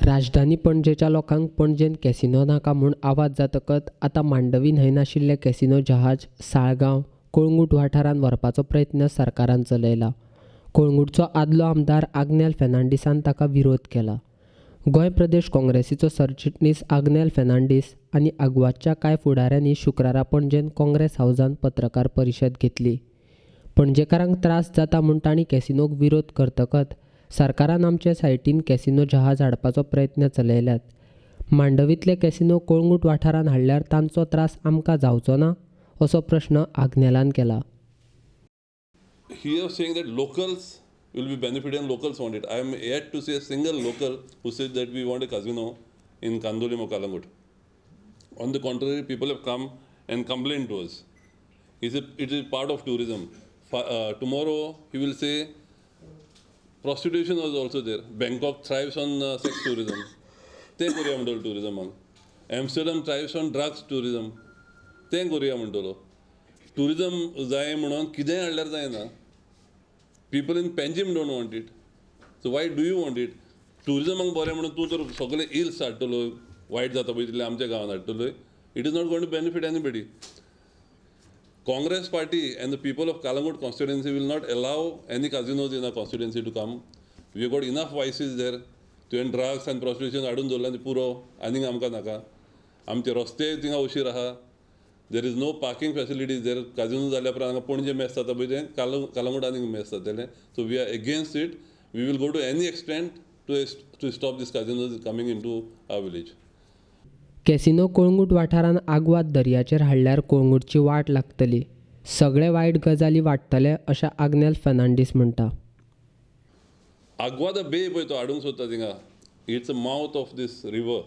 राजधानी पणजेच्या लोकांक पणजेंत कॅसिनो नाका म्हूण आवाज जातकच आतां मांडवी न्हंय नाशिल्ले कॅसिनो जहाज साळगांव, कळंगूट वाठारांत व्हरपाचो प्रयत्न सरकारान चलयला. कळंगूटचो आदलो आमदार आग्नेल फेर्नांडीसान ताका विरोध केला. गोंय प्रदेश काँग्रेसीचो सरचिटणीस आग्नेल फेर्नांडीस आनी आगवादच्या कांय फुडाऱ्यांनी शुक्रारा पणजेंत काँग्रेस हावजांत पत्रकार परिशद घेतली. पणजेकारांक त्रास जाता म्हूण तांणी कॅसिनोक विरोध करतकच सरकारान आमचे सायटीन कॅसिनो जहाज हाडपाचो प्रयत्न चलयल्यात. मांडवींतले कॅसिनो कळंगूट वाठारांत हाडल्यार तांचो त्रास आमकां जावचो ना, असो प्रश्न आग्नेलान केला. He was saying that locals will be benefited and locals want it. I am yet to see a single local who says that we want a casino in Candolim or Calangute. On the contrary, people have come and complained to us. He said it is part of tourism. Tomorrow he will say prostitution was also there. Bangkok thrives on sex tourism. तें करुया म्हणटलो टुरिजमाक. Amsterdam thrives on drugs tourism. तें करुया म्हणटलो. Tourism जाय म्हणून कितेंय हाडल्यार जायना. People in Panjim don't want it, so why do you want it? टुरिजमाक बरें म्हणून तूं तर सगळे इल्स हाडटलो, वायट जाता पळय तितलें आमच्या गांवांत हाडटलो. It is not going to benefit anybody. Congress party and the people of Calangute constituency will not allow any casinos in our constituency to come. We got enough vices there. तुवें drugs आनी prostitution हाडून दवरलें आनी पुरो, आनीक आमकां नाका. आमचे रस्ते थिंगा उशीर आहा. There is no parking facilities there. Casino जाल्या उपरांत हांगा पणजे मेस जाता पळय तें कालंगूट आनीक मेस जातलें. So we are against it. We will go to any extent to stop this casinos coming into our village. Casino Calangute वाठारांत आगवाद दर्याचेर हाडल्यार कळंगूटची वाट लागतली, सगळे वायट गजाली वाडटले अशें आग्नेल फेर्नांडीस म्हणटा. आगवादा बे पळय तो हाडूंक सोदता थिंगा. It's a mouth of this river.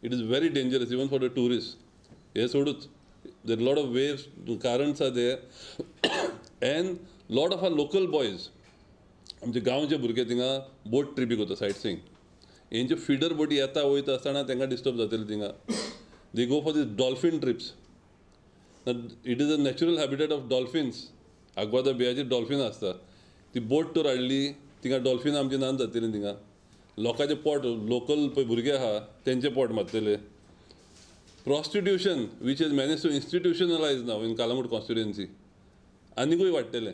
It is very dangerous even for the tourist. हे सोडूच, there lot of waves, currents are there and lot of our local boys, आमचे गांवचे भुरगे थिंगा बोट ट्रिपीक वता, सायट सिंग. हेंचे फिडर बोटी येता वयता आसतना तांकां डिस्टर्ब जातले थिंगा. They go for this dolphin trips. It is a natural habitat of dolphins. Aguada बेयाचेर dolphin आसता. ती बोट तर हाडली थिंगा, डॉल्फिन आमची नान जातली थिंगा. लोकांचे पोट, लोकल पळय भुरगे आहा तेंचे पोट मारतले. Prostitution, which is manage to institutionalize now in Calangute constituency, आनिकूय वाडटलें.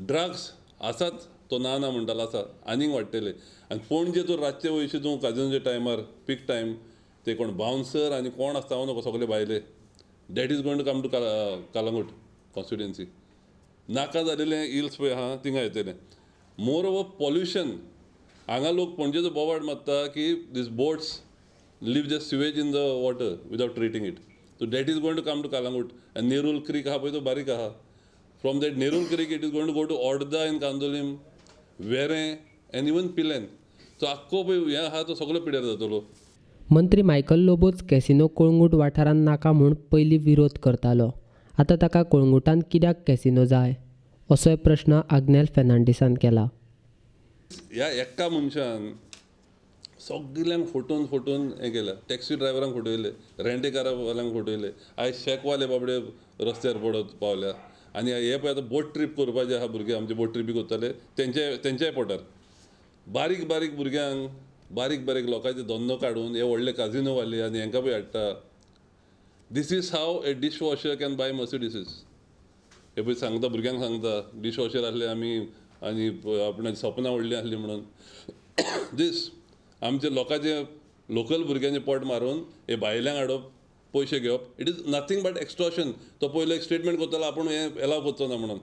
ड्रग्स आसात, तो ना ना म्हणटालो, आसा, आनीक वाडटले. आनी पणजे तूं रातचे वयशी तूं काजिनोच्या टायमार, पीक टायम, ते कोण बाउन्सर आनी कोण आसता हांव नको, सगळे भायले, that is going to come to Calangute constituency. नाका जालेले इल्स पळय आहा थिंगा येतले. मोर ओवर पॉल्युशन, हांगा लोक पणजेचो बोवाळ मारता की these boats leave the sewage in the water without treating it. So that is going to come to Calangute. And Nerul Creek आहा पळय तो बारीक आहा. From that Nerul Creek it is going to go to Ordda in Candolim, Verem and even Pilerne. So आख्खो पळय हें आहा तो सगळो पिड्यार जातलो. मंत्री मायकल लोबोच कॅसिनो कळंगूट वाठारांत नाका म्हूण पयलीं विरोध करतालो. आतां ताका कळंगूटांत कित्याक कॅसिनो जाय, असोय प्रश्न आग्नेल फेर्नांडीसान केला. ह्या एका मनशान सगल्यांक फटोवन फटोवन हें केलां. टॅक्सी ड्रायव्हरांक फटयले, रेंटेकारावाल्यांक फटयले, आयज शॅकवाले बाबडे रस्त्यार पडत पावल्या. आनी हे पळय आतां बोट ट्रीप करपाचे आहा भुरगे आमचे, बोट ट्रिपीक वताले तेंच्याय पोटार बारीक बारीक भुरग्यांक, बारीक बारीक लोकांचे धंदो काडून हे व्हडले काजिनोवाले आनी हेंकां पळय हाडटा. This is how a dishwasher can buy Mercedeses. हे पळय सांगता भुरग्यांक, सांगता डीश वॉशर आसले आमी आनी आपणाची सपनां व्हडलीं आसलीं म्हणून. दीस आमचे लोकांचे, लोकल भुरग्यांचे पोट मारून हे भायल्यांक हाडप, पयशे घेवप, it is nothing but extortion. तो पयलो एक स्टेटमेंट करतालो आपूण हें एलाव करचो ना म्हणून.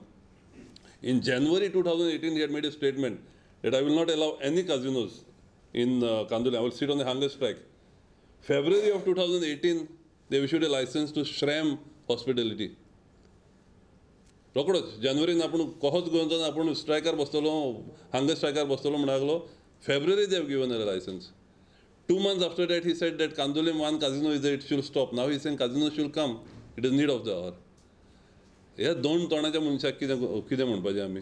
In January 2018 he had made a statement that I will not allow any casinos in Candolim, I will sit on a hunger strike. February of 2018 they issued a license to Shram Hospitality. रोकडोच जानेवारीन आपूण कहोच घेवन आपूण स्ट्रायकार बसतलो, hunger स्ट्रायकार बसतलो म्हणून लागलो. February they have given a license. 2 months after that he said that Candolim one casino is, it should stop. Now he saying casino should come, it is need of the hour. ह्या दोन तोंडाच्या मनशाक कितें कितें म्हणपाचें आमी?